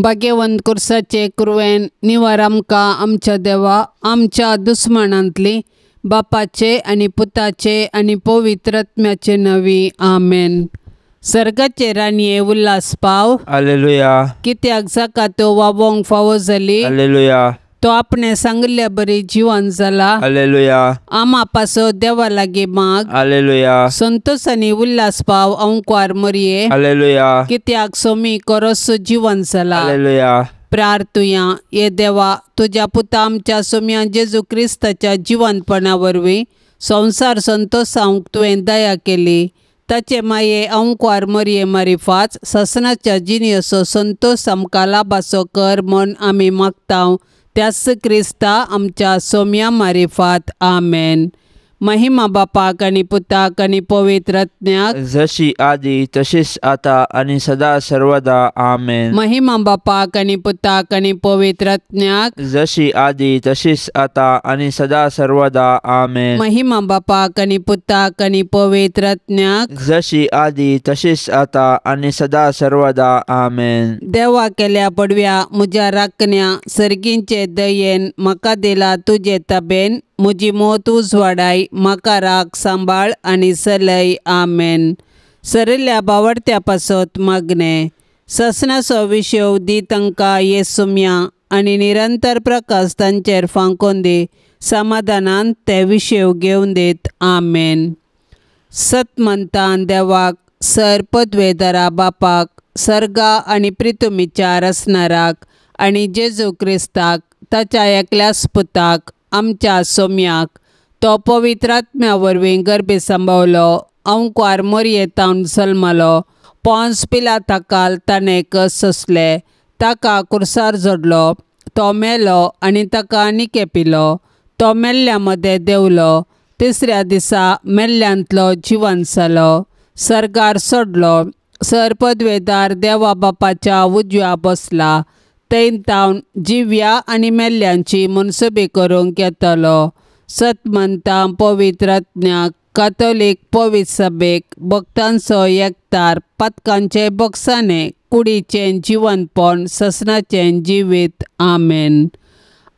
भाग्यवंत कुर्साचे कुरवेन निवार आमकां आमच्या देवा आमच्या दुस्मानांतली बापाचे आनी पुताचे आनी पवित्र आत्म्याचे नवी आमेन. सर्गाचे राणये उल्हास पाव. हालेलुया. कित्याक जाका तो वावोंक फावो जाली. हालेलुया. तो आपणे सांगिल्ल्या बरी जिवन जाला. हालेलुया. आमा पासो देवा लागीं माग. हालेलुया. संतोष आनी उल्हास पाव अंकवार मरये. हालेलुया. कित्याक सोमी कोरोस जिवन जाला. हालेलुया. प्रार्थुया. ये देवा तुज्या पुता आमच्या सोम्या जेजू क्रिस्ताच्या जिवनपणा वरवीं संवसार संतोषावंक तुवें दया केली. ताचे माये अंकवार मरये मारिफाच ससनाच्या जिणेचो संतोष आमकां लाभाचो कर म्हूण आमी मागता त्याच क्रिस्ता आमच्या सोम्या मारिफात. आमेन. महिमा बापाक आनी पुताक आनी पवित्र आत्म्याक, जशी आदी तशीच आता आनी सदा सर्वदा. आमेन. महिमा बापाक आनी पुताक आनी पवित्र आत्म्याक, जशी आदी तशीच आता आनी सदा सर्वदा. आमेन. महिमा बापाक आनी पुताक आनी पवित्र आत्म्याक, जशी आदी तशीच आता आनी सदा सर्वदा. आमेन. देवा केल्या पडव्या म्हज्या राखण्या सर्गींचे दयेन म्हाका दिला तुजे ताबेन म्हजी मोत उजवाडाय म्हाका राख सांबाळ आनी सलय. आमेन. सरिल्ल्या बावडत्या पासत मागणें ससनाचो विशेव दी तांकां येसुम्या आनी निरंतर प्रकाश तांचेर फांकोन दी समाधानान ते विशेव घेवन दीत. आमेन. सतमंतान देवाक सर पदवेदारा बापाक सर्गा आनी प्रितुमीच्या रसनाराक आनी जेजू क्रिस्ताक ताच्या एकल्याच पुताक आमच्या सोम्याक तो पवित्र आत्म्या वरवीं गर्भे सांबावलो अंकवार मोरयेतावन जल्मलो पोंस पिलाताकाल ताणें कस सोंसले ताका कुर्सार जोडलो तो मेलो आनी ताका निके पिलो तो मेल्ल्या मदें देंवलो तिसऱ्या दिसा मेल्ल्यांतलो जिवन जालो सर्गार सोडलो सर पदवेदार देवा बापाच्या उजव्या बसला थंय तावन जिव्या आनी मेल्ल्यांची मनसुबी करूंक येतलो. सतमंता पवित्र आत्म्याक कातोलीक पवित्र सभेक भक्तांचो एकतार पातकांचे बक्षाणे कुडीचें जिवनपण ससनाचें जिवीत. आमेन.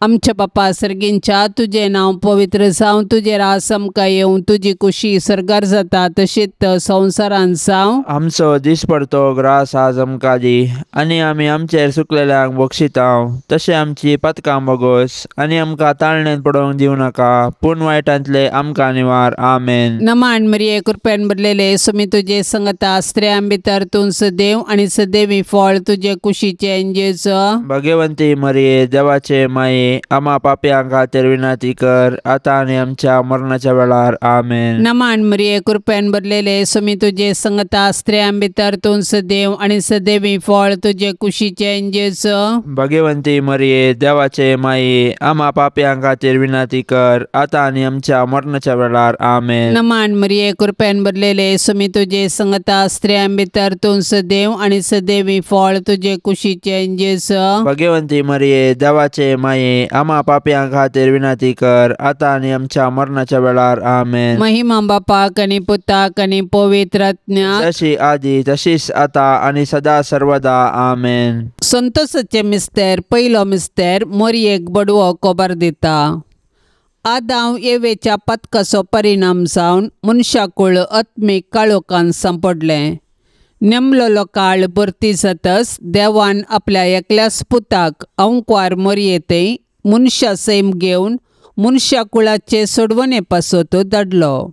आमच्या बापा सर्गींच्या तुजें नांव पवित्र जावं तुजें रास आमकां येवं तुजी कुशी सर्गार जाता तशीच संवसारांत जावं. आमचो दिसपडतो ग्रास आज आमकां दी आनी आमी आमचेर सुकलेल्यांक बक्षितांव तशें आमची पातकां बोगोस आनी आमकां ताळणेंत पडोवंक दिवं नाका पूण वायटांतले आमकां निवार. आमेन. नमान मरिये कृपेन भरलेले सुमी तुजे संगता स्त्रियां भितर तूं सदैव आनी सदैवी फळ तुजे कुशीचें जेजू. भगवंती मरिये देवाचे माये आमा पापयां खातीर विनंती कर आता आनी आमच्या मरणाच्या वेळार. आमेन. नमान मरिये कृपेन भरलेले सुमी तुजे संगता स्त्रियां भितर तूं सदैव आनी सदैवी फळ तुजे कुशीचें जेजू. भगवंती मरिये देवाचे माये आमा पापयां खातीर विनंती कर आता आनी आमच्या मरणाच्या वेळार. आमेन. नमान मरिये कृपेन भरलेले सुमी तुजे संगता स्त्रियां भितर तूं सदैव आनी सदैवी फळ तुजे कुशीचें जेजू. भगवंती मरिये देवाचे माये आमा पापयां खातीर विनंती कर आता आनी आमच्या मरणाच्या वेळार. आमेन. महिमा बापाक आनी पुताक आनी पवित्र आत्म्याक, जशी आदी तशीच आता आनी सदा सर्वदा. आमेन. संतोषाचे मिस्तेर पयलो मिस्तेर मोरयेक बडवो कोबार दिता. आदांव एवेच्या पातकाचो परिणाम जावन मनशाकूळ आत्मीक काळोखान सांपडलें. नेमलेलो काळ भरती जातच देवान आपल्या एकल्याच पुताक अंकवार मोरयेतय मनशा सैम घेवन मनशाकुळाचे सोडवणे पासत धाडलो.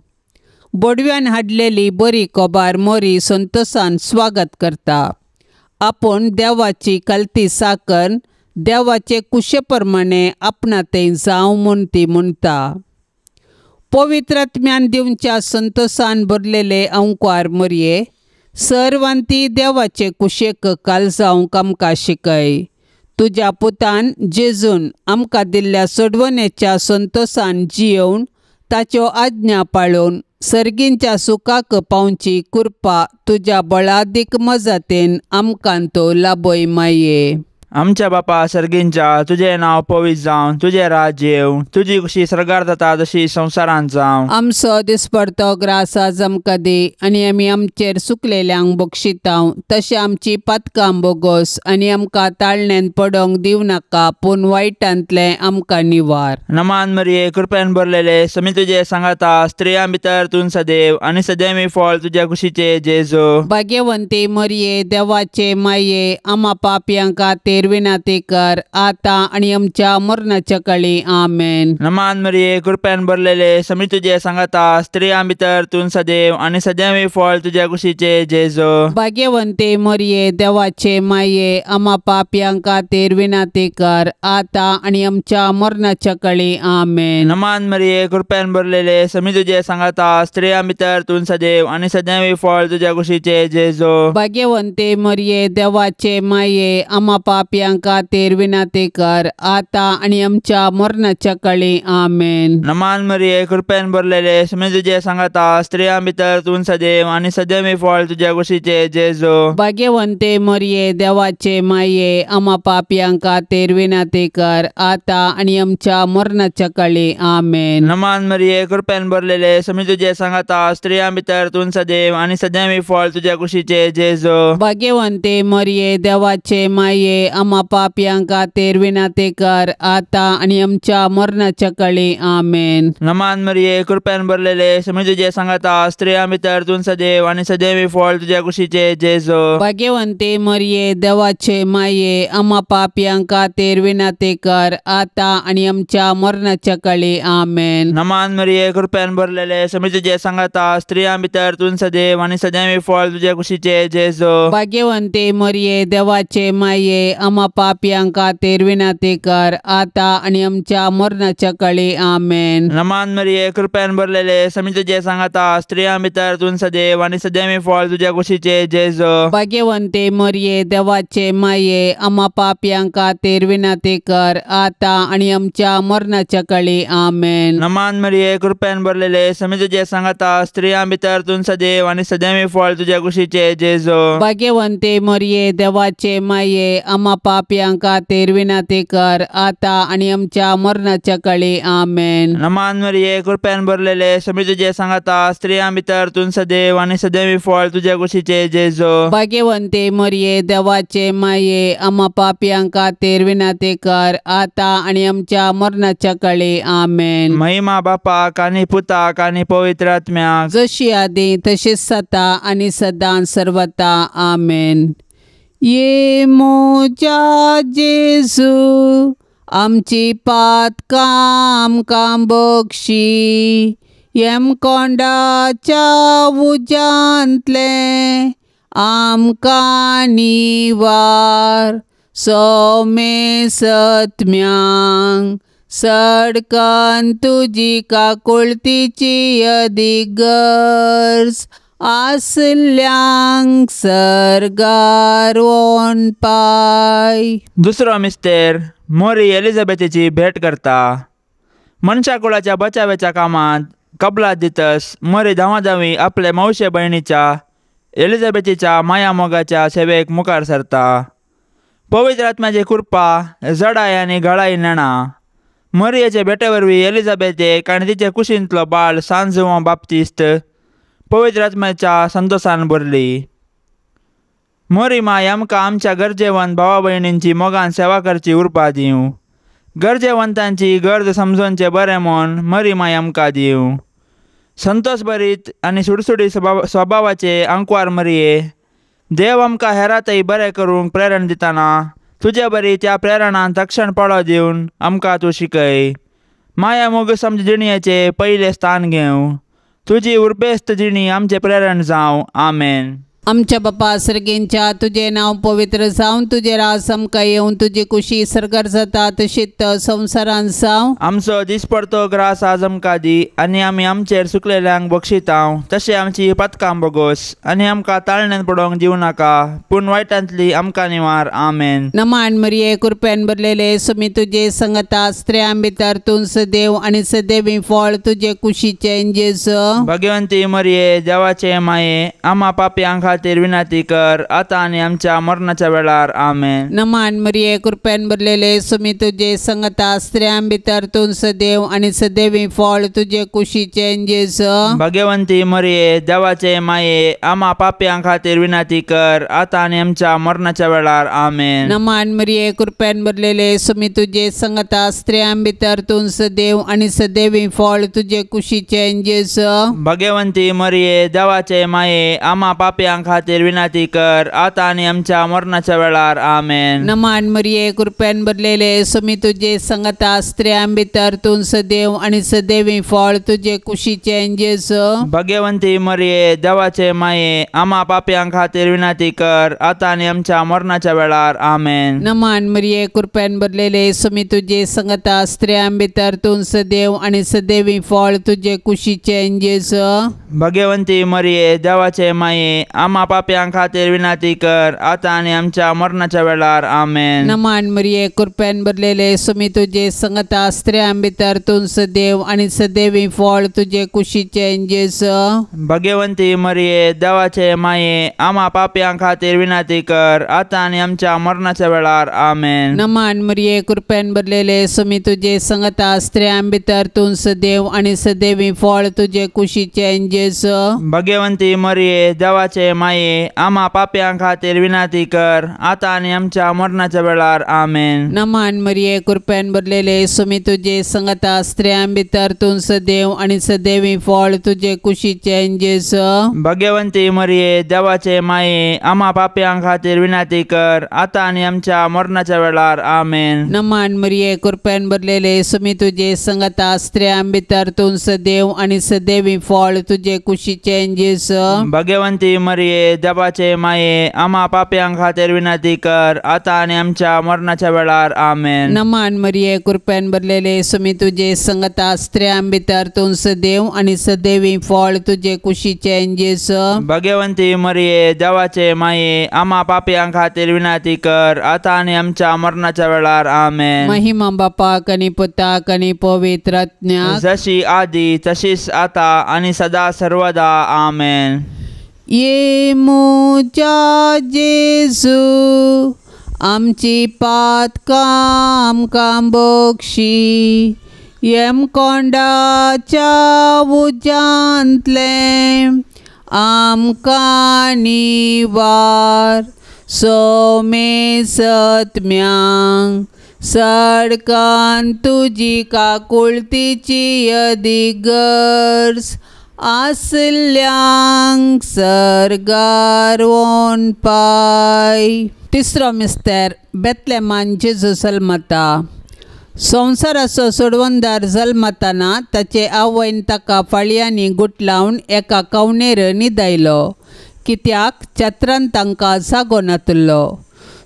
बोडव्यान हाडलेली बरी कोबार मोरी संतोषान स्वागत करता. आपूण देवाची कलती साकन देवाचे कुशे प्रमाणे आपणा थंय जावं म्हूण ती म्हणटा. पवित्र आत्म्यान दिवच्या संतोषान भरलेले अंकवार मोरये सर्वांती देवाचे कुशेक काल जावंक आमकां शिकय. तुज्या पुतान जेजून आमकां दिल्ल्या सोडवणेच्या संतोषान जियोवन ताच्यो आज्ञा पाळून सर्गींच्या सुखाक पावची कृपा तुज्या बळादीक मजतीन आमकां तो लाभय माये. आमच्या बापा सर्गींच्या तुजें नांव पवित्र जावं, तुजें राज्य येवं, तुजी खुशी सर्गार जाता तशी संवसारांत जावं। आमचो दिसपडतो ग्रास आज आमकां दी आनी आमी आमचेर सुकलेल्यांक बक्षितांव तशें आमची पातकां बोगोस आनी आमकां ताळण्यान पडोंक दिवं नाका पूण वायटांतलें आमकां निवार। नमान मरिये कृपेन भरलेले समी तुजे सांगाता, स्त्रियां भितर तूं सदैव आनी सदैवी फळ तुज्या कुशीचे जेजू। भाग्यवंती मरिये देवाचे माये आमा पापयां खातीर विनंती कर आतां आनी आमच्या मरणाच्या काळी। आमेन। नमान मरिये कृपेन भरलेले समी तुजे सांगाता, स्त्रियां भितर तूं सदैव आनी सदैवी फळ तुज्या कुशीचे जेजू। भाग्यवंती मरिये देवाचे माये आमा पापयां खातीर विनंती कर आतां आनी आमच्या मरणाच्या काळी। आमेन। नमान मरिये कृपेन भरलेले समी तुजे सांगाता, स्त्रियां भितर तूं सदैव आनी सदैवी फळ तुज्या कुशीचे जेजू। भाग्यवंती मरिये देवाचे माये आमा पापयां खातीर विनंती कर आतां आनी आमच्या मरणाच्या काळी। आमेन। नमान मरिये कृपेन भरलेले समी तुजे सांगाता, स्त्रियां भितर तूं सदैव आनी सदैवी फळ तुज्या कुशीचे जेजू। भाग्यवंती मरिये देवाचे माये आमा पापयां खातीर विनंती कर आतां आनी आमच्या मरणाच्या काळी। आमेन। नमान मरिये कृपेन भरलेले समी तुजे सांगाता, स्त्रियां भितर तूं सदैव आनी सदैवी फळ तुज्या कुशीचे जेजू। भाग्यवंती मरिये देवाचे माये आमा पापयां खातीर विनंती कर आतां आनी आमच्या मरणाच्या काळी। आमेन। नमान मरिये कृपेन भरलेले समी तुजे सांगाता, स्त्रियां भितर तूं सदैव आनी सदैवी फळ तुज्या कुशीचे जेजू। भाग्यवंती मरिये देवाचे माये आमा पापयां खातीर विनंती कर आतां आनी आमच्या मरणाच्या काळी। आमेन। नमान मरिये कृपेन भरलेले समी तुजे सांगाता, स्त्रियां भितर तूं सदैव आनी सदैवी फळ तुज्या कुशीचे जेजू। भाग्यवंती मरिये देवाचे माये आमा पापयां खातीर विनंती कर आतां आनी आमच्या मरणाच्या काळी। आमेन। नमान मरिये कृपेन भरलेले समी तुजे सांगाता, स्त्रियां भितर तूं सदैव आनी सदैवी फळ तुज्या कुशीचे जेजू। भाग्यवंती मरिये देवाचे माये आमा पापयां खातीर विनंती कर आतां आनी आमच्या मरणाच्या काळी। आमेन। नमान मरिये कृपेन भरलेले समी तुजे सांगाता, स्त्रियां भितर तूं सदैव आनी सदैवी फळ तुज्या कुशीचे जेजू। भाग्यवंती मरिये देवाचे माये आमा पापयां खातीर विनंती कर आतां आनी आमच्या मरणाच्या काळी। आमेन। नमान मरिये कृपेन भरलेले समी तुजे सांगाता, स्त्रियां भितर तूं सदैव आनी सदैवी फळ तुज्या कुशीचे जेजू। भाग्यवंती मरिये देवाचे माये आमा पापयां खातीर विनंती कर आतां आनी आमच्या मरणाच्या काळी। आमेन। महिमा बापाक आनी पुताक आनी पवित्र आत्म्याक, जशी आदी तशीच सता आनी सदां सर्वता। आमेन। ये म्हज्या जेजू आमची पातकां आमकां बक्षी, यमकोंडाच्या उज्यांतलें आमकां निवार, सोमे सत्म्यांक सडकन तुजी काकुळतीची अदीक गरज आसल्यांक सर्गार पाय। दुसरो मिस्तेर मोरी एलिझाबेथेची भेट करता। मनशा कुळाच्या बचाव्याच्या कामांत कबलात दितस मोरी धांवाधांवी आपले मावशे भयणीच्या एलिझाबेथीच्या माया मोगाच्या सेवेक मुखार सरता। पवित्र आत्म्याची कृपा जडाय आनी घळाय नेणा। मरियेचे भेटे वरवीं एलिझाबेथेक आनी तिचे कुशींतलो बाळ सांत जुवांव बाप्तिस्त पवित्र आत्म्याच्या संतोसान भरली। मोरी माय आमकां आमच्या गरजेवंत भावा भयणींची मोगान सेवा करची उर्बा दिवं। गरजेवंतांची गरज समजोवचें बरें मन मरी माय आमकां दिवं। संतोष भरीत आनी सुडसुडीत स्वभावाचे आंकवार मरिये, देव आमकां हेरातय बरें करूंक प्रेरण दितना तुजे बरी त्या प्रेरणान तक्षण पाळो दिवन आमकां तूं शिकय। माया मोग समज जिणयेचें पयलें स्थान घेवं, तुजी उर्बेस्त जिणी आमचें प्रेरण जावं। आमेन। आमच्या बापा सर्गेंच्या तुजें नांव पवित्र जावं, तुजें राज आमकां येवं, तुजी कुशी सर्गार जाता तशीच संवसारांत जावं। आमचो दिसपडतो ग्रास आज आमकां दी आनी आमी आमचेर सुकलेल्यांक बक्षितांव तशें आमची पातकां बोगोस आनी आमकां ताळण्यान पडोवंक दिवं नाका पूण वायटांतली आमकां निवार। आमेन। नमान मरिये कृपेन भरलेले सुमी तुजे संगता, स्त्रियां भितर तूं सदैव आनी सदैवी फळ तुजे कुशीचें जेजू। भगवंती मरिये देवाचे माये आमा पापयां खातीर विनंती कर आतां आनी आमच्या मरणाच्या वेळार. आमेन. नमान मरिये कृपेन भरलेले सुमी तुजे संगता स्त्रियां भितर तूं सदैव आनी सदैवी फळ तुजे कुशीचें जेजू. भाग्यवंती मरिये देवाचे माये आमा पापयां खातीर विनंती कर आतां आनी आमच्या मरणाच्या वेळार. आमेन. नमान मरिये कृपेन भरलेले सुमी तुजे संगता स्त्रियां भितर तूं सदैव आनी सदैवी फळ तुजे कुशीचें जेजू. भाग्यवंती मरिये देवाचे माये आमा पापयां खातीर विनंती कर आतां आनी आमच्या मरणाच्या वेळार. आमेन. नमान मरिये कृपेन भरलेले सुमी तुजे संगता स्त्रियां भितर तूं सदैव आनी सदैवी फळ तुजे कुशीचें जेजू. भाग्यवंती मरिये देवाचे माये आमा पापयां खातीर विनंती कर आतां आनी आमच्या मरणाच्या वेळार. आमेन. नमान मरिये कृपेन भरलेले सुमी तुजे संगता स्त्रियां भितर तूं सदैव आनी सदैवी फळ तुजे कुशीचें जेजू. भाग्यवंती मरिये देवाचे माये आमा पापयां खातीर विनंती कर आतां आनी आमच्या मरणाच्या वेळार. आमेन. नमान मरिये कृपेन भरलेले सुमी तुजे संगता स्त्रियां भितर तूं सदैव आनी सदैवी फळ तुजे कुशीचें जेजू. भाग्यवंती मरिये देवाचे माये आमा पापयां खातीर विनंती कर आतां आनी आमच्या मरणाच्या वेळार. आमेन. नमान मरिये कृपेन भरलेले सुमी तुजे संगता स्त्रियां भितर तूं सदैव आनी सदैवी फळ तुजे कुशीचें जेजू. भाग्यवंती मरिये देवाचे माये आमा पापयां खातीर विनंती कर आतां आनी आमच्या मरणाच्या वेळार. आमेन. नमान मरिये कृपेन भरलेले सुमी तुजे संगता स्त्रियां भितर तूं सदैव आनी सदैवी फळ तुजे कुशीचें जेजू. भाग्यवंती मरिये देवाचे माये आमा पापयां खातीर विनंती कर आतां आनी आमच्या मरणाच्या वेळार. आमेन. नमान मरिये कृपेन भरलेले सुमी तुजे संगता स्त्रियां भितर तूं सदैव आनी सदैवी फळ तुजे कुशीचें जेजू. भाग्यवंती मरिये देवाचे माये आमा पापयां खातीर विनंती कर आतां आनी आमच्या मरणाच्या वेळार. आमेन. नमान मरिये कृपेन भरलेले सुमी तुजे संगता स्त्रियां भितर तूं सदैव आनी सदैवी फळ तुजे कुशीचें जेजू. भाग्यवंती मरिये देवाचे माये आमा पापयां खातीर विनंती कर आतां आनी आमच्या मरणाच्या वेळार. आमेन. महिमा बापाक आनी पुताक आनी पवित्र आत्म्याक, जशी आदी तशीच आता आनी सदा सर्वदा. आमेन. ये म्हज्या जेजू आमची पातकां आमकां बक्षी यमकोंडाच्या उज्यांतलें आमकां निवार सोमे सत्म्यांक सडकान तुजी काकुळतीची अदिगर्ज आसल्यांक सर्गार वोन पाय. तिसरो मिस्तेर बेतलेमान जेजू जल्मता. संवसाराचो सोडवणदार जल्मताना ताचे आवयन ताका फाळयांनी गुटलावन एका कवनेर न्हिदायलो कित्याक छत्रान तांकां जागो नातलो.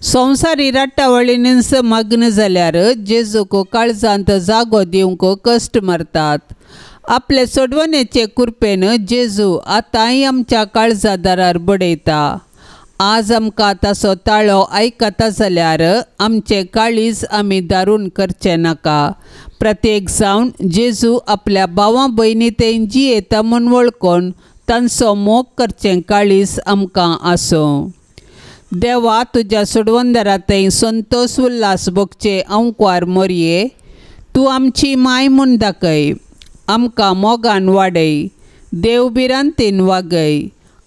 संवसारी राटावळीनीच मग्न जाल्यार जेजूक काळजांत जागो दिवंक कश्ट मारतात. आपले सोडवणेचे कृपेन जेजू आतांय आमच्या काळजा दारार बडयता. आज आमकां ताचो ताळो आयकता जाल्यार आमचें काळीज आमी दारून करचें नाका. प्रत्येक जावन जेजू आपल्या भावां भयणी तें जियेता म्हूण वळखून तांचो मोग करचें काळीज आमकां आसूं. देवा तुज्या सोडवणदारा थंय संतोश उल्हास भोगचे अंकवार मोरये तूं आमची माय म्हूण दाखय. आमकां मोगान वाडय, देव भिरांतीन वागय.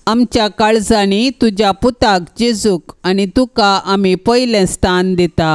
आमच्या काळजांनी तुज्या पुताक जेजूक आनी तुका आमी पयलें स्थान दिता.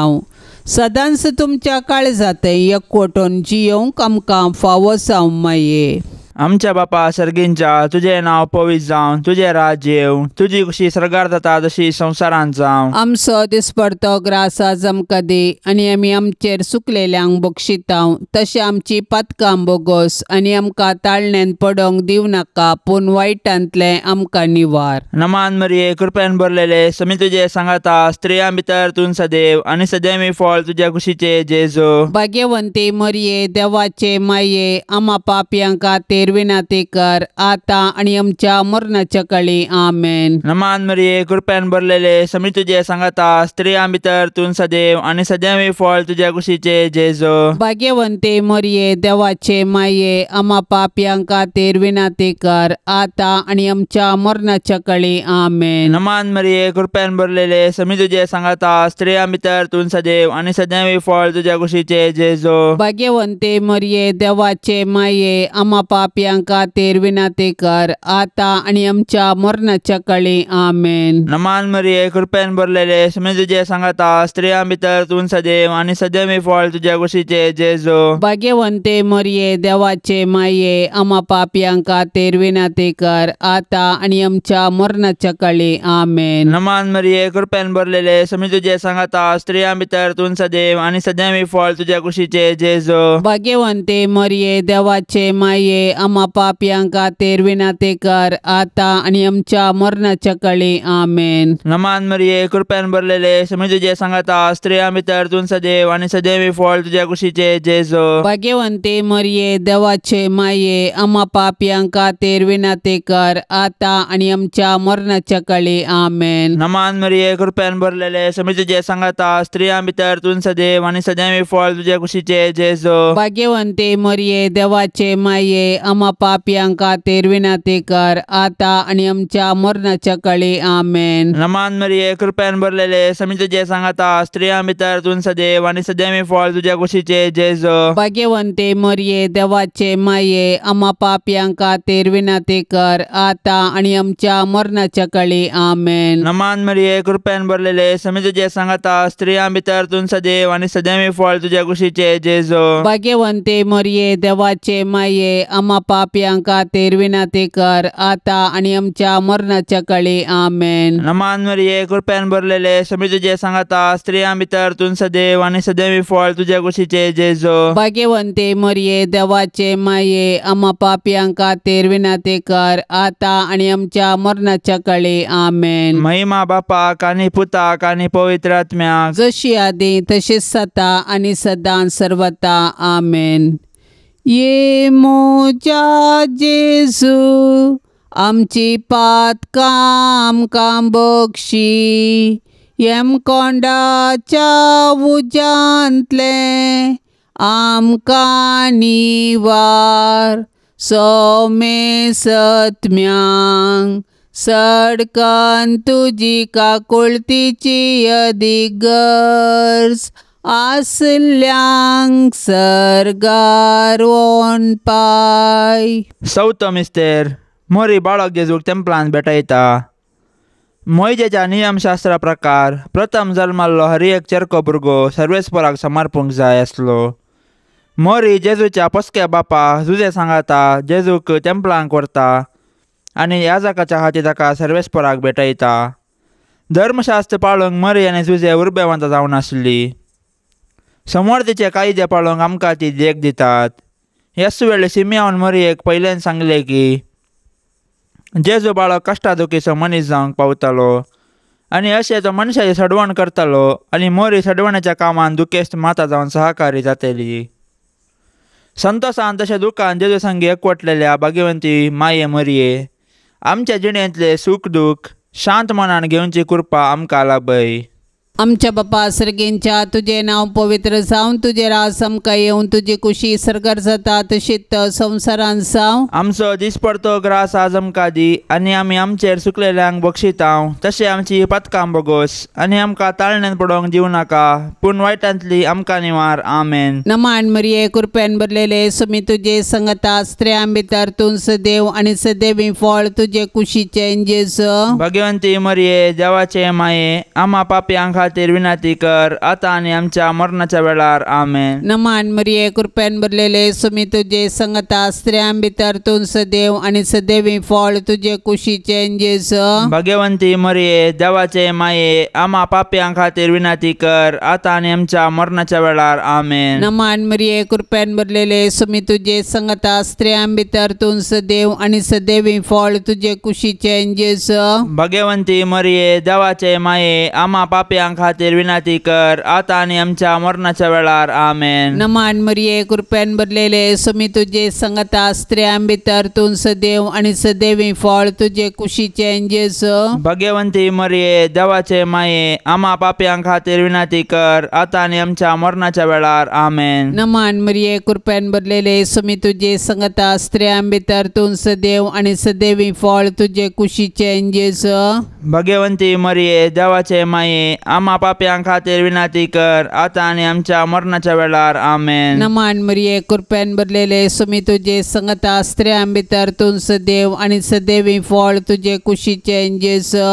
सदांच तुमच्या काळजांत एकवटून जियोवंक आमकां फावो जावं माये. आमच्या बापा सर्गींच्या तुजें नांव पवित्र जावं, तुजें राज्य येवं, तुजी खुशी सर्गार जाता तशी संवसारांत जावं. आमचो दिसपडतो ग्रास आज आमकां दी आनी आमी आमचेर सुकलेल्यांक बक्षितांव तशें आमची पातकां बोगोस आनी आमकां ताळण्यान पडोंक दिवं नाका पूण वायटांतलें आमकां निवार. नमान मरिये कृपेन भरलेले समी तुजे सांगाता, स्त्रियां भितर तूं सदैव आनी सदैवी फळ तुज्या कुशीचे जेजू. भाग्यवंती मरिये देवाचे माये आमा पापयां खातीर खातीर विनंती कर आतां आनी आमच्या मरणाच्या काळी आमेन। नमान मरिये कृपेन भरलेले समी तुजे सांगाता स्त्रियां भितर तूं सदैव आनी सदैव फळ तुज्या कुशीचे जेजू। भाग्यवंते मरिये देवाचे माये आमा पापयां खातीर विनंती कर आतां आनी आमच्या मरणाच्या काळी आमेन। नमान मरिये कृपेन भरलेले समी तुजे सांगाता स्त्रियां भितर तूं सदैव आनी सदैव फळ तुज्या कुशीचे जेजू। भाग्यवंते मरिये देवाचे माये आमा पापयां खातीर विनंती कर आतां आनी आमच्या मरणाच्या काळी आमेन। नमान मरिये कृपेन भरलेले समी तुजे सांगाता स्त्रियां भितर तूं सदैव आनी सदैव फळ तुज्या कुशीचे जेजू। भाग्यवंते मरिये देवाचे माये आमा पापयां खातीर विनंती कर आतां आनी आमच्या मरणाच्या काळी आमेन। नमान मरिये कृपेन भरलेले समी तुजे सांगाता स्त्रियां भितर तूं सदैव आनी सदैव फळ तुज्या कुशीचे जेजू। भाग्यवंते मरिये देवाचे माये आमा पापयां खातीर विनंती कर आतां आनी आमच्या मरणाच्या काळी आमेन। नमान मरिये कृपेन भरलेले समी तुजे सांगाता स्त्रियां भितर तूं सदैव आनी सदैव फळ तुज्या कुशीचे जेजू। भाग्यवंते मरिये देवाचे माये आमा पापयां खातीर विनंती कर आतां आनी आमच्या मरणाच्या काळी आमेन। नमान मरिये कृपेन भरलेले समी तुजे सांगाता स्त्रियां भितर तूं सदैव आनी सदैव फळ तुज्या कुशीचे जेजू। भाग्यवंते मरिये देवाचे माये आमा पापयां खातीर विनंती कर आतां आनी आमच्या मरणाच्या काळी आमेन। नमान मरिये कृपेन भरलेले समी तुजे सांगाता स्त्रियां भितर तूं सदैव आनी सदैव फळ तुज्या कुशीचे जेजू। भाग्यवंते मरिये देवाचे माये आमा पापयां खातीर विनंती कर आतां आनी आमच्या मरणाच्या काळी आमेन। नमान मरिये कृपेन भरलेले समी तुजे सांगाता स्त्रियां भितर तूं सदैव आनी सदैव फळ तुज्या कुशीचे जेजू। भाग्यवंते मरिये देवाचे माये आमा पापयां खातीर विनंती कर आतां आनी आमच्या मरणाच्या काळी आमेन। नमान मरिये कृपेन भरलेले समी तुजे सांगाता स्त्रियां भितर तूं सदैव आनी सदैव फळ तुज्या कुशीचे जेजू। भाग्यवंते मरिये देवाचे माये आमा पापयां खातीर विनंती कर आतां आनी आमच्या मरणाच्या काळी आमेन। महिमा बापाक आनी पुताक आनी पवित्र आत्म्याक, जशी आदी तशीच सता आनी सदां सर्वता आमेन। ये मोजा जेजू आमची पातकां आमकां बक्षी यमकोंडाच्या उज्यांतलें आमकां निवार सोमे सत्म्यांक सडकन तुजी काकुळतीची अदीक गरज आसल्यांक सर्गार वोन पाय। सौतो मिस्तेर मोरी बाळक जेजूक तेंपलान भेटयता। मोयजेच्या नियमशास्त्रा प्रकार प्रथम जल्माल्लो हर एक चेरको भुरगो सर्वेस्पराक समर्पूंक जाय आसलो। मोरी जेजूच्या पोसक्या बापा जुजे सांगाता जेजूक तेंपलांक व्हरता आनी याजकाच्या हाती ताका सर्वेस्पराक भेटयता। धर्मशास्त्र पाळूंक मरी आनी जुजे उर्बेवंत जावन आसली। समोर तिचे कायदे पाळूंक आमकां ती देख दितात। ह्याच वेळ सिमियान मरियेक पयल्यान सांगलें की जेजू बाळक कश्टा दुखीचो मनीस जावंक पावतालो आनी अशें तो मनशाची सडवण करतालो आनी मोरी सडवणाच्या कामान दुखेस्त माता जावन सहकारी जातली। संतोसान तशें दुखान जेजू संगी एकवटलेल्या भाग्यवंती माये मरिये आमच्या जिणेंतले सूख दूख शांत मनान घेवची कृपा आमकां लाभय। आमच्या बापा सर्गेंच्या तुझे नांव पवित्र जावन तुझे राज आमकां येवन तुजी कुशी सर्गार जाता तशीच संवसारान जावं। आमचो दिसपडतो ग्रास आज आमकां दी आनी आमी आमचेर सुकलेल्यांक बक्षितांव तशें आमची पातकां बोगोस आनी आमकां ताळण्यान पडोवंक दिवं नाका पूण वायटांतली आमकां निवार आमेन। नमान मरिये कृपेन भरलेले सुमी तुजे संगता स्त्रियां भितर तूं सदैव आनी सदैवी फळ तुजे कुशीचें जेजू। भगवंती मरिये देवाचे माये आमा पापयां खातीर विनंती कर आता आनी आमच्या मरणाच्या वेळार आमेन। नमान मरिये कृपेन भरलेले सुमी तुजे संगता स्त्रियां भितर तूं सदैव आनी सदैवी फळ तुजे कुशीचें जेजू। भगवंती मरिये देवाचे माये आमा पापयां खातीर विनंती कर आता आनी आमच्या मरणाच्या वेळार आमेन। नमान मरिये कृपेन भरलेले सुमी तुजे संगता स्त्रियां भितर तूं सदैव आनी सदैवी फळ तुजे कुशीचें जेजू। भगवंती मरिये देवाचे माये आमा पापयां पापयां खातीर विनंती कर आतां आनी आमच्या मरणाच्या वेळार. आमेन. नमान मरिये कृपेन भरलेले सुमी तुजे संगता स्त्रियां भितर तूं सदैव आनी सदैवी फळ तुजे कुशीचें जेजू. भगवंती मरिये देवाचे माये आमा पापयां खातीर विनंती कर आतां आनी आमच्या मरणाच्या वेळार. आमेन. नमान मरिये कृपेन भरलेले सुमी तुजे संगता स्त्रियां भितर तूं सदैव आनी सदैवी फळ तुजे कुशीचें जेजू. भगवंती मरिये देवाचे माये आमा पापयां खातीर विनंती कर आतां आनी आमच्या मरणाच्या वेळार. आमेन. नमान मरिये कृपेन भरलेले सुमी तुजे संगता स्त्रियां भितर तूं सदैव आनी सदैवी फळ तुजे कुशीचें जेजू.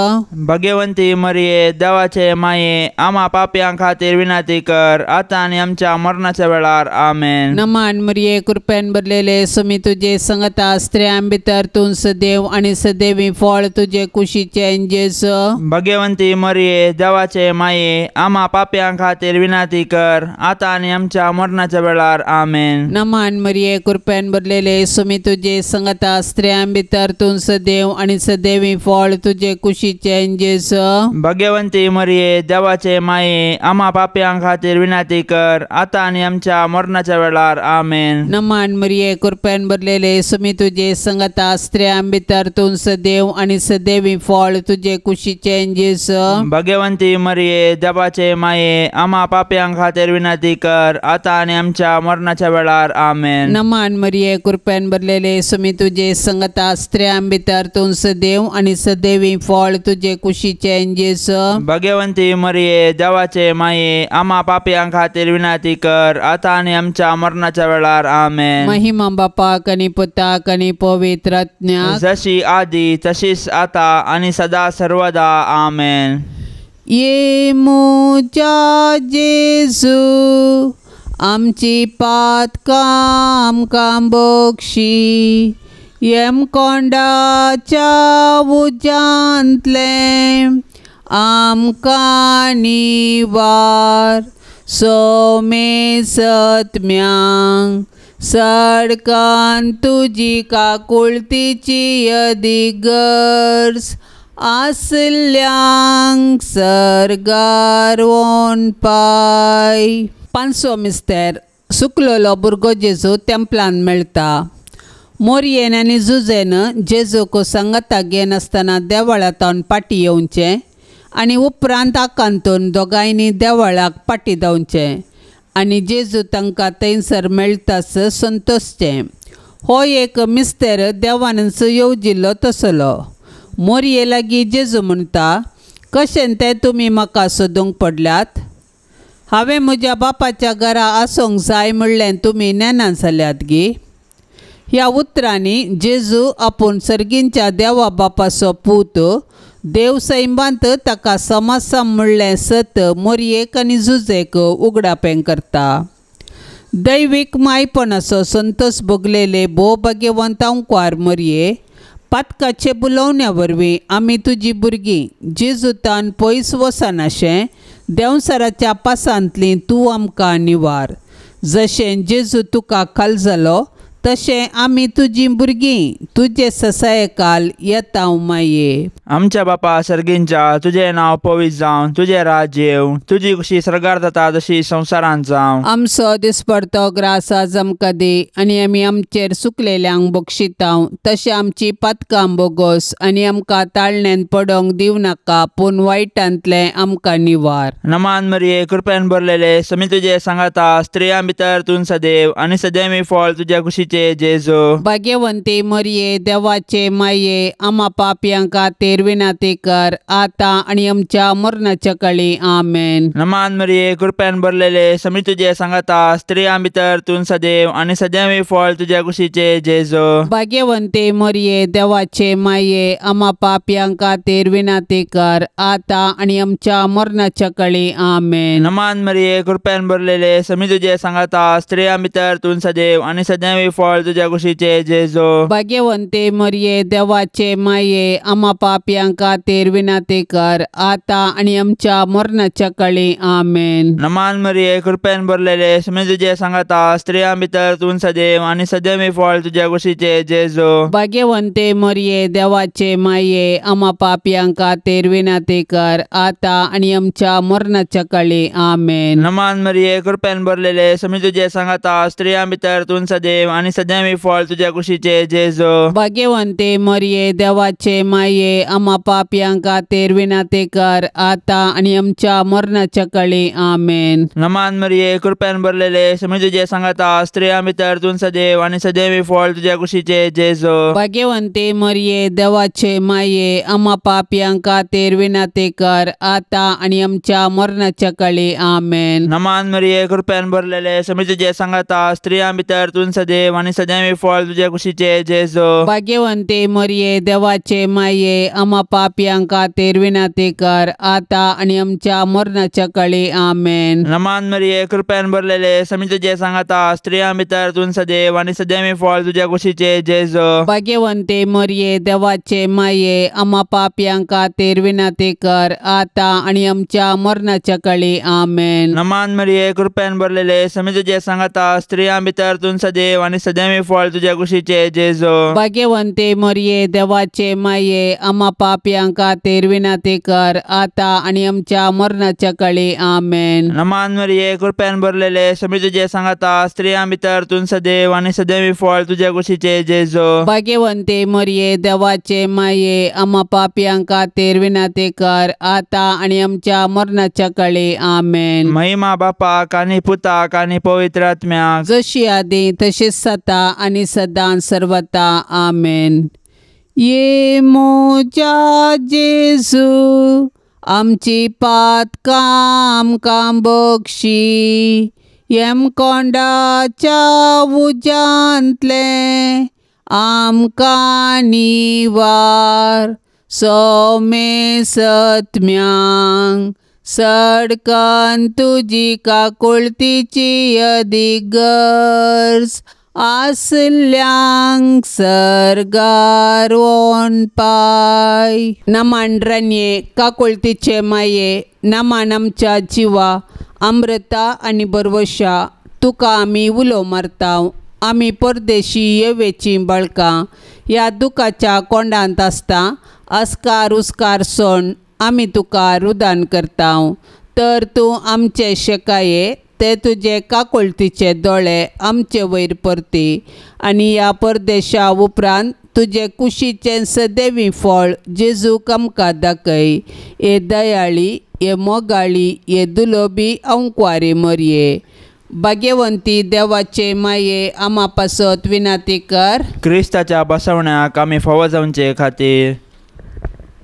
भगवंती मरिये देवाचे माये आमा पापयां खातीर विनंती कर आतां आनी आमच्या मरणाच्या वेळार. आमेन. नमान मरिये कृपेन भरलेले सुमी तुजे संगता स्त्रियां भितर तूं सदैव आनी सदैवी फळ तुजे कुशीचें जेजू. भगवंती मरिये देवाचे माये आमा पापयां खातीर विनंती कर आतां आनी आमच्या मरणाच्या वेळार. आमेन. नमान मरिये कृपेन भरलेले सुमी तुजे संगता स्त्रियां भितर तूं सदैव आनी सदैवी फळ तुजे कुशीचें जेजू. भगवंती मरिये देवाचे माये आमा पापयां खातीर विनंती कर आतां आनी आमच्या मरणाच्या वेळार. आमेन. नमान मरिये कृपेन भरलेले सुमी तुजे संगता स्त्रियां भितर तूं सदैव आनी सदैवी फळ तुजे कुशीचें जेजू. भगवंती मरिये देवाचे माये आमा पापयां खातीर विनंती कर आतां आनी आमच्या मरणाच्या वेळार. आमेन. नमान मरिये कृपेन भरलेले सुमी तुजे संगता स्त्रियां भितर तूं सदैव आनी सदैवी फळ तुजे कुशीचें जेजू. भगवंती मरिये देवाचे माये आमा पापयां खातीर विनंती कर आतां आनी आमच्या मरणाच्या वेळार. आमेन. महिमा बापाक आनी पुताक आनी पवित्र आत्म्याक, जशी आदी तशीच आता आनी सदा सर्वदा. आमेन. ये म्हज्या जेजू आमची पातकां आमकां बक्षी यमकोंडाच्या उज्यांतलें आमकां निवार सोमे सत्म्यांक सडकान तुजी काकुळतीची अदिगर्ज आसल्यांक सर्गार पाय. पांचवो मिस्तेर सुकलेलो भुरगो जेजू तेंपलान मेळटा. मोरयेन आनी जुजेन जेजूक सांगाता घेनासतना देवळांत पाटी येवचें आनी उपरांत आकांतून दोगांयनी देवळाक पाटी धांवचें आनी जेजू तांकां थंयसर मेळटास संतोशचें. हो एक मिस्तेर देवानच येवजिल्लो तसलो. मोरये लागीं जेजू म्हणटा, कशें तें तुमी म्हाका सोदूंक पडल्यात? हांवें म्हज्या बापाच्या घरा आसूंक जाय म्हणलें तुमी नेना जाल्यात गी? ह्या उतरांनी जेजू आपूण सर्गींच्या देवा बापाचो पूत देव सैमांत ताका समासम म्हणलें सत मोरयेक आनी जुजेक उगडापें करता. दैवीक मायपणाचो संतोष भोगलेले भोव भाग्यवंत अंकवार मोरये पातकाचे बुलोवण्या वरवीं आमी तुजी भुरगीं जेजुतान पयस वचनाशें देंवसराच्या पासांतली तूं आमकां निवार. जशें जेजू तुका खाल जालो तशें आमी तुजी भुरगीं तुजे ससायकाल येता माये. आमच्या बापा सर्गींच्या तुजें नांव पवित्र जावं, तुजें राज्य येवं, तुजी खुशी सर्गार जाता तशी संवसारांत जावं. आमचो दिसपडतो ग्रास आज आमकां दी आनी आमी आमचेर सुकलेल्यांक बक्षितांव तशें आमची पातकां बोगोस आनी आमकां ताळण्यान पडोंक दिवं नाका पूण वायटांतलें आमकां निवार. नमान मरिये कृपेन भरलेले समी तुजे सांगाता स्त्रियां भितर तूं सदैव आनी सदैवी फळ तुज्या खुशीचें जेजू. भाग्यवंती मरिये देवाचे माये आमा पापयां खातीर विनंती कर आतां आनी आमच्या मरणाच्या काळी. आमेन. नमान मरिये कृपेन भरलेले समी तुजे सांगाता स्त्रियां भितर तूं सदैव आनी सदैवी फळ तुज्या खुशीचें जेजू. भाग्यवंती मरिये देवाचे माये आमा पापयां खातीर विनंती कर आतां आनी आमच्या मरणाच्या काळी. आमेन. नमान मरिये कृपेन भरलेले समी तुजे सांगाता स्त्रियां भितर तूं सदैव आनी सदैवी फळ तुज्या कुशीचे जेजू। भाग्यवंते मरिये देवाचे माये आमा पापयां खातीर विनंती कर आता आनी आमच्या मरणाच्या काळी आमेन। नमान मरिये कृपेन भरलेले स्वामी तुझे सांगाता स्त्रियां भितर तूं सदैव आनी सदैव फळ तुज्या कुशीचे जेजू। भाग्यवंते मरिये देवाचे माये आमा पापयां खातीर विनंती कर आता आनी आमच्या मरणाच्या काळी आमेन। नमान मरिये कृपेन भरलेले स्वामी तुझे सांगाता स्त्रियां भितर तूं सदैव आनी सदैव फळ तुज्या कुशीचे जेजू। भाग्यवंते मरिये देवाचे माये आमा पापयां खातीर विनंती कर आता आनी आमच्या मरणाच्या काळी आमेन। नमान मरिये कृपेन भरलेले स्वामी तुझे सांगाता स्त्रियां भितर तूं सदैव आनी सदैव फळ तुज्या कुशीचे जेजू। भाग्यवंते मरिये देवाचे माये आमा पापयां खातीर विनंती कर आता आनी आमच्या मरणाच्या काळी आमेन। नमान मरिये कृपेन भरलेले स्वामी तुझे सांगाता स्त्रियां भितर तूं सदैव आनी सदैव फळ तुज्या कुशीचे जेजू। भाग्यवंते मरिये देवाचे माये आमा पापयां खातीर विनंती कर आता आनी आमच्या मरणाच्या काळी आमेन। नमान मरिये कृपेन भरलेले स्वामी तुझे सांगाता स्त्रियां भितर तूं सदैव आनी सदैव फळ तुज्या कुशीचे जेजू। भाग्यवंते मरिये देवाचे माये आमा पापयां खातीर विनंती कर आता आनी आमच्या मरणाच्या काळी आमेन। नमान मरिये कृपेन भरलेले स्वामी तुझे सांगाता स्त्रियां भितर तूं सदैव आनी सदैव फळ तुज्या कुशीचे जेजू। भाग्यवंते मरिये देवाचे माये आमा पापयां खातीर विनंती कर आता आनी आमच्या मरणाच्या काळी आमेन। नमान मरिये कृपेन भरलेले स्वामी तुझे सांगाता स्त्रियां भितर तूं सदैव आनी सदैव फळ तुज्या कुशीचे जेजू। भाग्यवंते मरिये देवाचे माये आमा पापयां खातीर विनंती कर आता आनी आमच्या मरणाच्या काळी आमेन। महिमा बापाक आनी पुताक आनी पवित्र आत्म्याक, जशी आदी तशीच सता आनी सदां सर्वता आमेन। ये म्हज्या जेजू आमची पातकां आमकां बक्षी यमकोंडाच्या उज्यांतलें आमकां निवार सोमे सत्म्यांक सडकन तुजी काकुळतीची अदीक गरज आसल्यांक सर्गार पाय। नमान रानये काकुळतीचे माये नमान आमच्या जिवा अमृता आनी बरवशा तुका आमी उलो मारता। आमी परदेशी येवेचीं बाळकां ह्या दुखाच्या कोंडांत आसता अस्कार उस्कार सोण आमी तुका रुदान करता। तर तूं आमचे शेकाये ते तुजे काकुळतीचे दोळे आमचे वयर परती आनी ह्या परदेशा उपरांत तुजे कुशीचें सदैवी फळ जेजूक आमकां दाखय। हे दयाळी हे मोगाळी हे दुलोबी अंकवारी मरये भाग्यवंती देवाचे माये आमा पासत विनंती कर। क्रिस्ताच्या बसवण्याक आमी फावो जावचे खातीर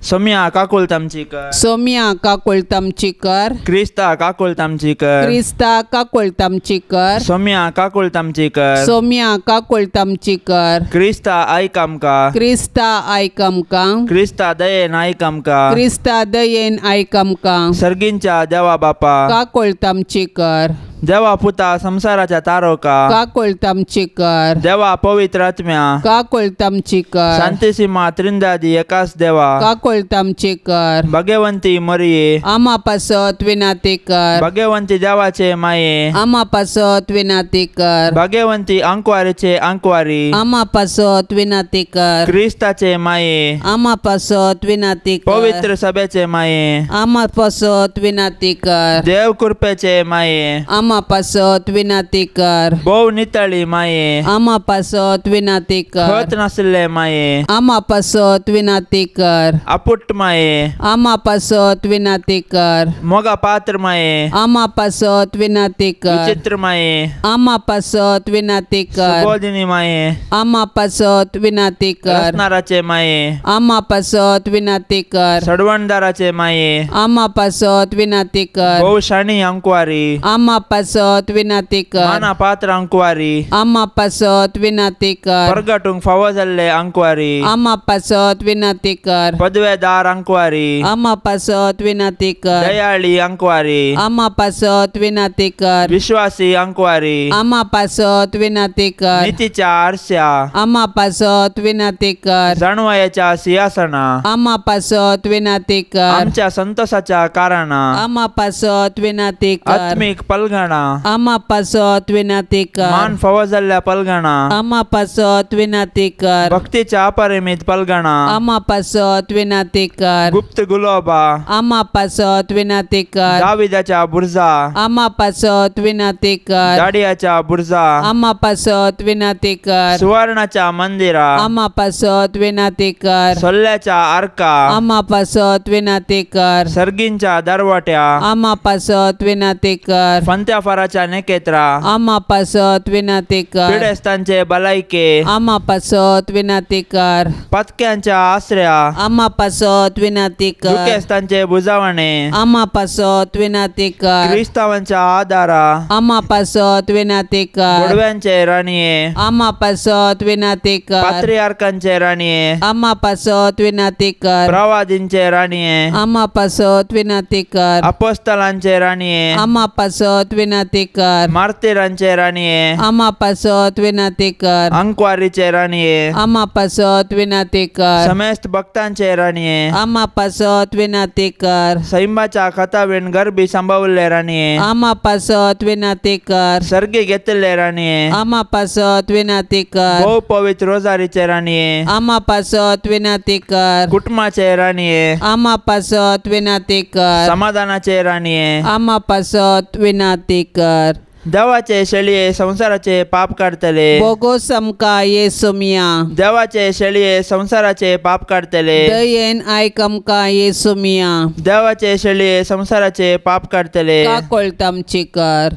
सोम्या काकुळत आमची कर। सोम्या काकुळत आमची कर। क्रिस्ता काकुळत आमची कर। क्रिस्ता काकुळत आमची कर। सोम्या काकुळत आमची कर। सोम्या काकुळत आमची कर। क्रिस्ता आयक आमकां। क्रिस्ता आयक आमकां। क्रिस्ता दयेन आयक आमकां। क्रिस्ता दयेन आयक आमकां। सर्गींच्या देवा बापा काकुळत आमची कर। देवा पुता संसाराच्या तारोका काकुळत आमची कर। देवा पवित्र आत्म्या काकुळत आमची कर। शांतिसीमा त्रिंदादी एकाच देवा काकुळत आमची कर। भाग्यवंती मरिये आमा पासत विनंती कर। भाग्यवंती देवाचे माये आमा पासत विनंती कर। भाग्यवंती अंकवारीचे अंकवारी आमा पासत विनंती कर। क्रिस्ताचे माये आमा पासत विनंती कर। पवित्र सभेचे माये आमा पासत विनंती कर। देव कृपेचे माये आमा पासत विनंती कर। भोव नितळी माये आमा पासत विनंती कर। खत नासले माये आमा पासत विनंती कर। आपुट माये आमा पासत विनंती कर। मोगा पात्र माये आमा पासत विनंती कर। विचित्र माये आमा पासत विनंती कर। सुबोधिनी माये आमा पासत विनंती कर। रसनाराचे माये आमा पासत विनंती कर। सडवणदाराचे माये आमा पासत विनंती कर। भोव शाणी अंकवारी आमा पासत पासत विनाती कर. माना पात्र अंकवारी आमा पासत विनाती कर. परगटूंक फावो जाल्ले अंकवारी आमा पासत विनाती कर. पदवेदार अंकवारी आमा पासत विनाती कर. दयाळी अंकवारी आमा पासत विनाती कर. विश्वासी अंकवारी आमा पासत विनाती कर. नितीच्या आरश्या आमा पासत विनाती कर. जाणवायाच्या सिंहासना आमा पासत विनाती कर. आमच्या संतोषाच्या कारणा आमा पासत विनाती कर. आत्मिक पलगणा आमा पासत विनाती कर. मान फावो जाल्ल्या पलगणा आमा पासत विनाती कर. भक्तीच्या अपरिमित पलगणा आमा पासत विनाती कर. गुप्त गुलोबा आमा पासत विनाती कर. दाविदाच्या बुर्जा आमा पासत विनाती कर. दाडियाच्या बुर्जा आमा पासत विनाती कर. सुवर्णाच्या मंदिरा आमा पासत विनाती कर. सोल्ल्याच्या आरका आमा पासत विनाती कर. सर्गींच्या दरवाट्या आमा पासत विनाती कर. फंत्याफाराच्या नेकेत्रा आमा पासत विनाती कर. पिडेस्तांचे बलायके आमा पासत विनाती कर. पतक्यांच्या आसऱ्या आमा पासत विनाती कर. दुखेस्तांचे बुजावणे आमा पासत विनाती कर. क्रिस्तावांच्या आधारा आमा पासत विनाती कर. गोडव्यांचे राणये आमा पासत विनाती कर. पात्रियार्कांचे राणये आमा पासत विनाती कर. प्रवादींचे राणये आमा पासत विनाती कर. अपोस्तलांचे राणये आमा पासत विनाती कर. मार्तीरांचे राणये आमा पासत विनाती कर. अंकवारीचे राणये आमा पासत विनाती कर. समेस्त भक्तांचे राणये आमा पासत विनाती कर. सैमाच्या खतावीण गरबी सांभावल्ले राणये आमा पासत विनाती कर. सर्गी घेतले राणये आमा पासत विनाती कर. भोव पवित्र रोजारीचे राणये आमा पासत विनाती कर. कुटुंबाचे राणये आमा पासत विनाती कर. समाधानाचे राणये आमा पासत विनाती कर. देवाचे शेळये संसाराचे पाप काडतले बोगोस आमकां येसुमिया. देवाचे शेळये संसाराचे पाप काडतले दयेन आयक आमकां येसुमिया. देवाचे शेळये संसाराचे पाप काडतले काकोळत आमची कर.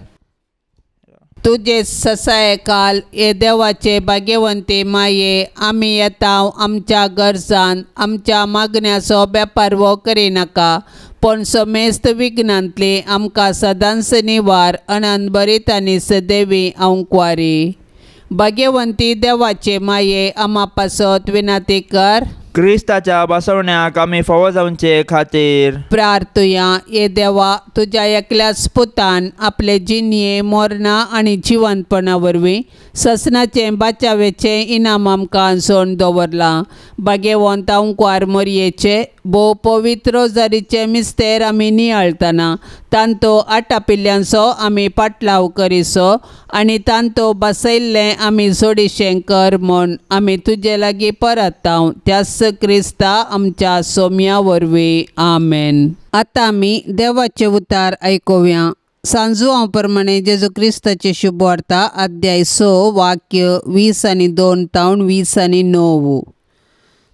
तुजे ससाय काल हे देवाचे भाग्यवंती माये आमी येता आमच्या गरजान आमच्या मागण्याचो बेपारवो करिनाका पूण समेस्त विघ्नांतली आमकां सदांच निवार अनंत बरीत आनी सदैवी अंकवारी. भाग्यवंती देवाचे माये आमा पासत विनाती कर. क्रिस्ताच्या बसवण्याक आमी फावो जावचे खातीर प्रार्थुया. हे देवा तुज्या एकल्याच पुतान आपले जिणये मोरणां आनी जिवंतपणा वरवीं ससनाचें बाचावेचें इनाम आमकां सोण दवरलां. भाग्यवंत अंकवार मोरयेचे भोव पवित्र रोजारीचे मिस्तेर आमी नियाळतना तांतो आटापिल्ल्यांचो आमी पाटलाव करिसो आनी तांतो बसयल्लें आमी जोडीशें कर म्हूण आमी तुजे लागीं परताव त्याच क्रिस्ता आमच्या सोम्या वरवीं. आमेन. आतां आमी देवाचे उतार आयकुया. सांजुआंव प्रमाणे जेजू क्रिस्ताचे शुभवार्ता अध्याय 6 वाक्य 20 आनी 2 तावन 20 आनी 9.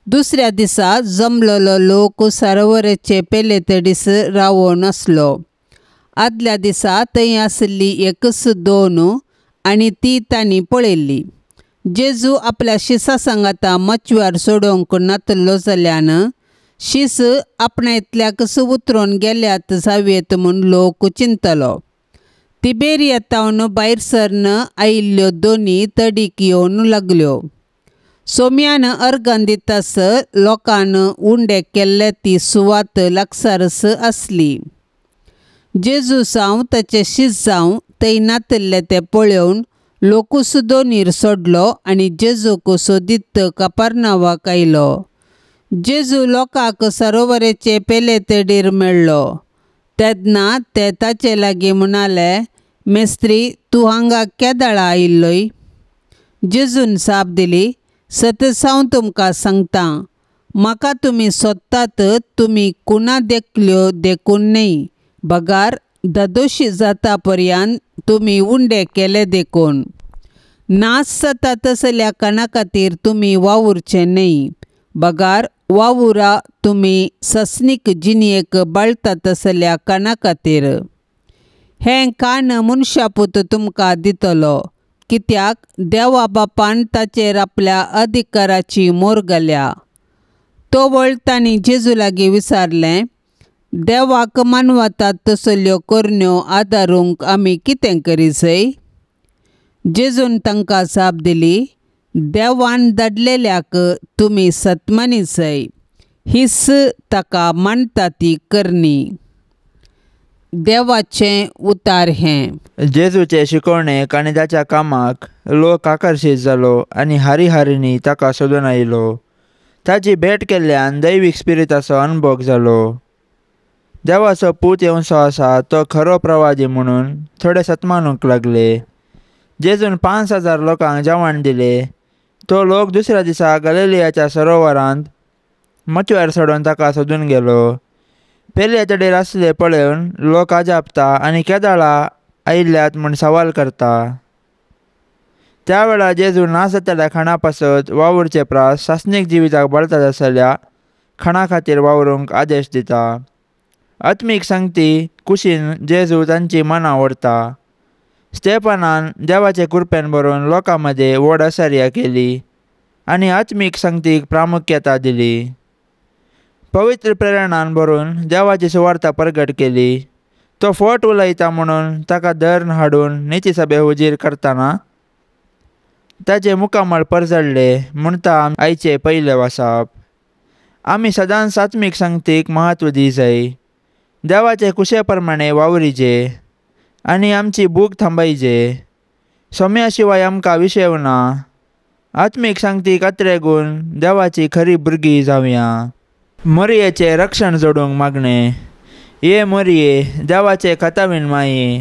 दुसऱ्या दिसा जमलेलो लोक सरोवराचे पेलेतडीस रावोन आसलो. आदल्या दिसा थंय आशिल्ली एकच दोन आनी ती तांणी पळयल्ली. जेजू आपल्या शिसा सांगाता मचव्यार सोडोवंक नातलो जाल्यान शीस आपणायतल्याकच उतरून गेल्यात जावयेत म्हूण लोक चिंतलो. तिबेरिया भायर सरन आयिल्ल्यो दोनी तडीक येवन लागल्यो. सोम्यान अर्गान दितास लोकान उंडे केल्ले ती सुवात लागसारच आसली. जेजू जावं ताचे शीस जावं थंय नातल्ले ते पळोवन लोकूच दोनीर सोडलो आनी जेजूक सोदीत कापारनावाक आयलो. जेजू लोकांक सरोवराचे पेले तेडीर मेळ्ळो तेन्ना ते ताचे लागीं म्हणाले, मेस्त्री तूं हांगा केदळा आयिल्लोय? जेजून जाप दिली, सतच हांव तुमकां सांगता, म्हाका तुमी सोदतात तुमी कुणा देखल्यो देखून न्हय, बगार दादोशी जाता पर्यंत तुमी उंडे केले देखून. नास जाता तसल्या काना खातीर तुमी वावुरचे न्हय, बगार वावुरा तुमी ससनीक जिणयेक बाळता तसल्या काना खातीर. हें कान मनशापूत तुमकां दितलो, कित्याक देवा बापान ताचेर आपल्या अधिकाराची मोर घाल्या. तो वळ तांणी जेजू लागीं विचारलें, देवाक मानवतात तसल्यो करण्यो आदारूंक आमी कितें करीजय? जेजून तांकां जाप दिली, देवान धाडलेल्याक तुमी सतमानीजय, हीच ताका मानता ती करणी. देवाचें उतार हें. जेजूचे शिकवणेक आनी ताच्या कामाक लोक आकर्शीत जालो आनी हारी हारींनी ताका सोदून आयलो. ताची भेट केल्ल्यान दैवीक स्पिरिताचो अनुभव जालो. देवाचो पूत येवचो आसा तो खरो प्रवादी म्हणून थोडे सतमानूंक लागले. जेजून 5000 लोकांक जेवण दिले. तो लोक दुसऱ्या दिसा गलिलियाच्या सरोवरांत मचव्यार सोडून ताका सोदून गेलो. पेले तडेर आसले पळोवन लोक आजापता आनी केदाळा आयिल्ल्यात म्हूण सवाल करता. त्या वेळार जेजू ना जातल्या खाणा पासत वावुरचे प्रास सासणीक जिविताक बळतात आसल्या खाणा खातीर वावरूंक आदेश दिता. आत्मीक संगती कुशीन जेजू तांची मनां व्हरता. स्टेफनान देवाचे कृपेन भरून लोकां मदें व्हड आसर्या केली आनी आत्मीक संगतीक प्रामुख्यता दिली. पवित्र प्रेरणान भरून देवाची सुवार्ता परगट केली. तो फट उलयता म्हणून ताका धरून हाडून नितीसभे हुजीर करतना ताचे मुखामळ परजडले म्हणटा आयचे पयले वासाप. आमी सदांच आत्मीक संगतीक म्हत्व दी जाय. देवाचे कुशे प्रमाणे वावरीचे आनी आमची भूक थांबयचे. सोम्या शिवाय आमकां विशेव ना. आत्मीक संगतीक अत्रेगून देवाची खरी भुरगीं जावया. मोरयेचें रक्षण जोडूंक मागणें. ये मोरये, देवाचे खतावीण माये,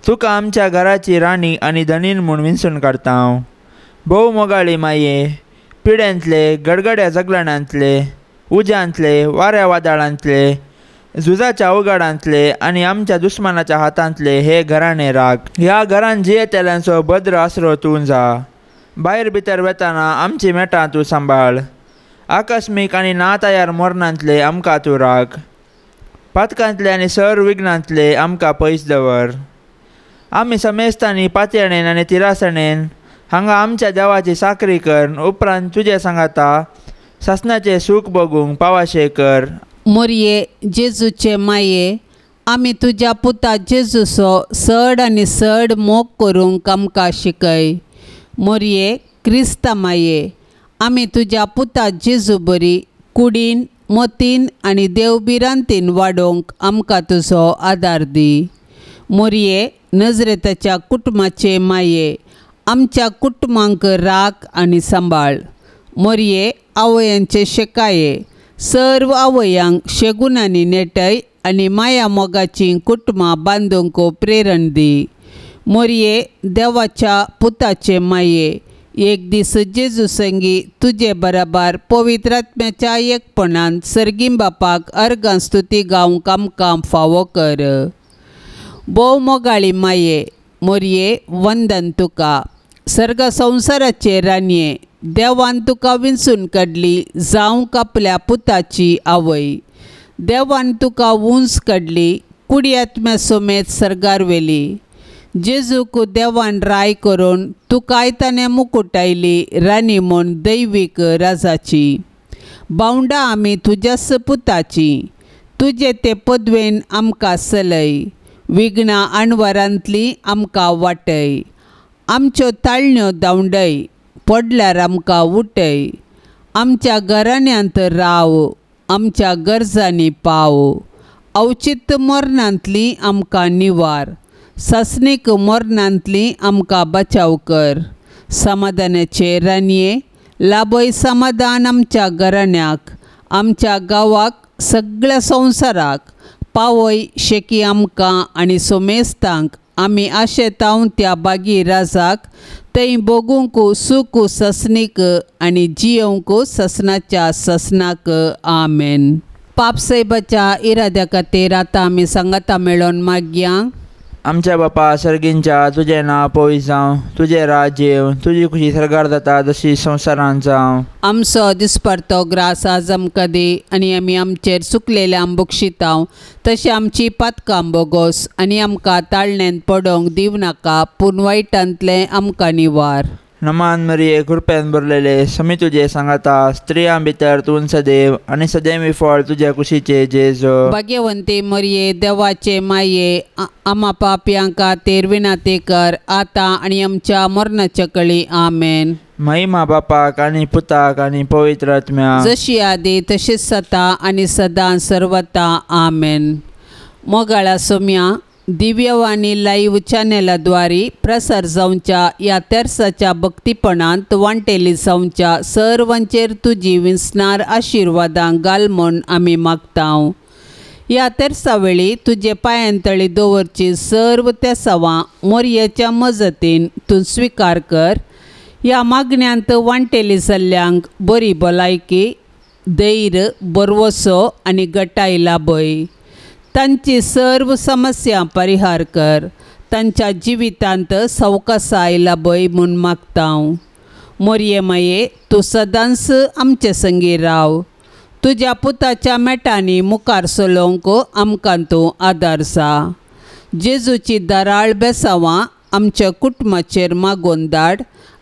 तुका आमच्या घराची राणी आनी धनीन म्हूण विंचून काडटा हांव. भोव मोगाळी माये, पिड्यांतले, गडगड्या जगलाणांतले, उज्यांतले, वाऱ्या वादळांतले, झुजाच्या अवघडांतले आनी आमच्या दुस्मानाच्या हातांतले हे घराणे राख. ह्या घरान जियेतल्यांचो भद्र आसरो तूं जा. भायर भितर वेताना आमची मेटां तूं सांबाळ. आकस्मीक आनी ना तयार मरणांतले आमकां तूं राख. पातकांतले आनी सर विघ्नांतले आमकां पयस दवर. आमी समेस्तांनी पातयणेन आनी तिरासणेन हांगा आमच्या देवाची साकरी कर. उपरांत तुजे सांगाता सासणाचें सूख भोगूंक पावाशे कर. मोरये जेजूचे माये, आमी तुज्या पुता जेजूचो चड आनी चड मोग करूंक आमकां शिकय. मोरये क्रिस्ता माये, आमी तुज्या पुता जेजू बरी कुडीन मतीन आनी देवभिरांतीन वाडोवंक आमकां तुजो आदार दी. मोरये नजरेताच्या कुटुंबाचे माये, आमच्या कुटुंबांक राख आनी सांबाळ. मोरये आवयांचे शेकाये, सर्व आवयांक शेगुणांनी नेटय आनी माया मोगाची कुटुंबां बांदूंक प्रेरण दी. मोरये देवाच्या पुताचे माये, एक दीस जेजू संगी तुजे बराबर पवित्र आत्म्याच्या एकपणान सर्गीं बापाक अर्गां स्तुती गावंक आमकां फावो कर. भोव मोगाळी माये, मोरये वंदन तुका. सर्ग संवसाराचे राणये, देवान तुका विंचून काडली जावंक आपल्या पुताची आवय. देवान तुका उंच काडली, कुडी आत्म्या समेत सर्गार व्हेली. जेजूक देवान राय करून तुकाय ताणें मुकुटायली राणी म्हूण दैवीक राजाची. बावंडा आमी तुज्याच पुताची, तुजे ते पदवेन आमकां सलय. विघ्नां अणवरांतली आमकां वाटय. आमच्यो ताळण्यो धांवडय, पडल्यार आमकां उठय. आमच्या घराण्यांत राव, आमच्या गरजांनी पाव. अवचित मरणांतली आमकां निवार, सासणीक मरणांतली आमकां बचाव कर. समाधानाचे राणये, लाभय समाधान आमच्या घराण्याक, आमच्या गांवाक, सगळ्या संवसाराक. पावय शेकी आमकां आनी सोमेस्तांक आमी आशेतांव त्या बागी राजाक, थंय भोगूंक सूख ससणीक आनी जियोवंक ससनाच्या ससनाक. आमेन. पापसाहेबाच्या इराद्या खातीर आतां आमी सांगाता मेळोन मागया. आमच्या बापा सर्गींच्या, तुजें नांव पवित्र जावं, तुजें राज्य येवं, तुजी खुशी सर्गार जाता तशी संवसारांत जावं. आमचो दिसपडतो ग्रास आज आमकां दी आनी आमी आमचेर चुकलेल्यांक बक्षितांव तशें आमची पातकां बोगोस आनी आमकां ताळण्यांत पडोवंक दिवं नाका, पूण वायटांतलें आमकां निवार. नमान मरिये कृपेन भरलेले समी तुजे सांगाता स्त्रियां भितर तूं सदैव आनी सदैवी फळ तुज्या कुशीचे जेजू। भाग्यवंती मरिये देवाचे माये आमा पापयां खातीर विनंती कर आतां आनी आमच्या मरणाच्या कळी। आमेन। महिमा बापाक आनी पुताक आनी पवित्र आत्म्याक, जशी आदी तशीच सता आनी सदां सर्वता। आमेन। मोगाळा सोम्या दिव्यवाणी लाईव्ह चॅनलाद्वारे प्रसार जावच्या ह्या तेर्साच्या भक्तीपणांत वांटेली जावच्या सर्वांचेर तुजी विंचणार आशिर्वादां घाल म्हूण आमी मागता। ह्या तेर्सा वेळी तुजे पांयांतळी दवरची सर्व तेसावां मोरयेच्या मजतीन तूं स्विकार कर। ह्या मागण्यांत वांटेली जाल्ल्यांक बरी भलायकी, धैर्य, भरवसो आनी गटाय लाभय। तांची सर्व समस्या परिहार कर। तांच्या जिवितांत सवकासाय लाभय म्हूण मागता। मोरये माये तूं सदांच आमचे संगी राव। तुज्या पुताच्या मेटांनी मुखार चलोवंक आमकां तूं आदार जा। जेजूची दराळ बेसावां आमच्या कुटुंबाचेर मागोवन धाड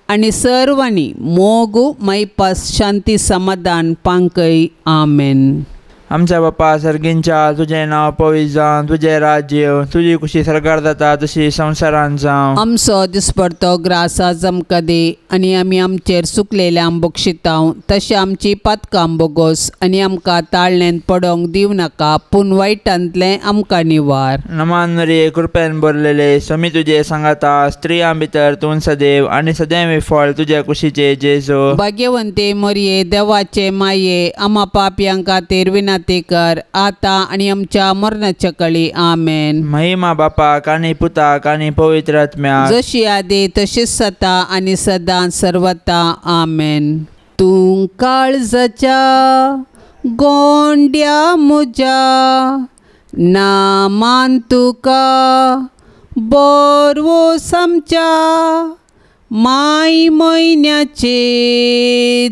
आनी सर्वांनी मोग मायपास शांती समाधान पांकय। आमेन। आमच्या बापा सर्गींच्या तुजें नांव पवित्र जावं, तुजें राज्य येवं, तुजी कुशी सरकार जाता तशी संवसारांत जावं। आमचो दिसपडतो ग्रास आज आमकां दी आनी आमी आमचेर सुकलेल्यांक बक्षितांव तशें आमची पातकां बोगोस आनी आमकां ताळणेंत पडोवंक दिवं नाका पूण वायटांतलें आमकां निवार। नमान मरिये कृपेन भरलेले समी तुजे सांगाता स्त्रियां भितर तूं सदैव आनी सदैव फळ तुज्या कुशीचे जेजू। भाग्यवंती मरिये देवाचे माये आमा पापयां खातीर विनंती कर आतां आनी आमच्या मरणाच्या कळी। आमेन। महिमा बापाक आनी पुताक आनी पवित्र आत्म्याक, जशी आदी तशीच सता आनी सदां सर्वता। आमेन। तूं काळजाच्या गोंड्या मुज्या नामान तुका बोरवोस आमच्या माय म्हयन्याचे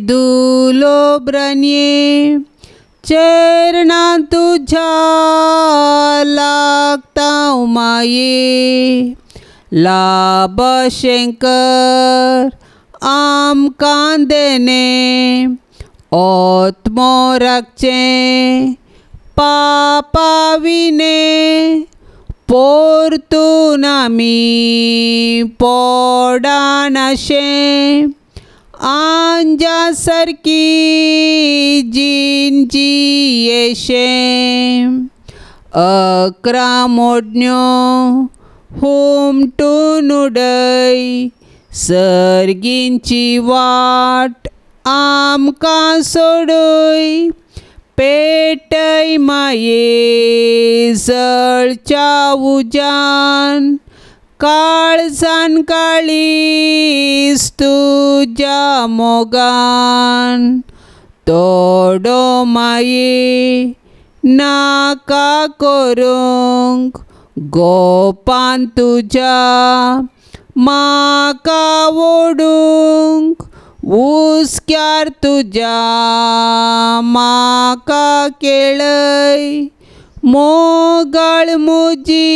दुलोब्रन्ये चरणां तुज्या लागता माये लाभशें कर आमकां देणें आत्मो राखचें पापा विणें पोरतून आमी पोडानाशें आंजा सारकी जीण जियेशें अकरा मोडण्यो हुमटून उडय सर्गींची वाट आमकां सोडय पेटय माये जळच्या उज्यान काळजान काळीज तुज्या मोगान तोडो माये नाका करूंक गोपान तुज्या म्हाका ओडूंक हुस्क्यार तुज्या म्हाका केळय मोगाळ म्हजी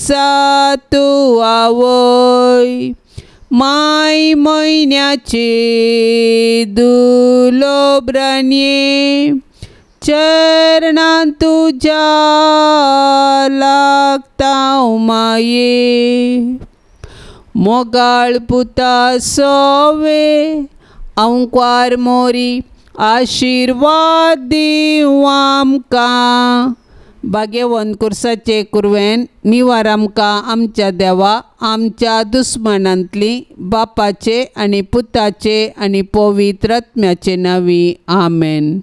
जा तूं आवय माय म्हयन्याचे दुलोब्रन्ये चरणां तुज्या लागता माये मोगाळ पुता सोवे अंकवार मोरी आशिर्वाद दिवं आमकां। भाग्यवंत कुर्साचे कुरवेन निवार आमकां आमच्या देवा आमच्या दुस्मनांतली बापाचे आनी पुताचे आनी पवित्र आत्म्याचे नांवी। आमेन।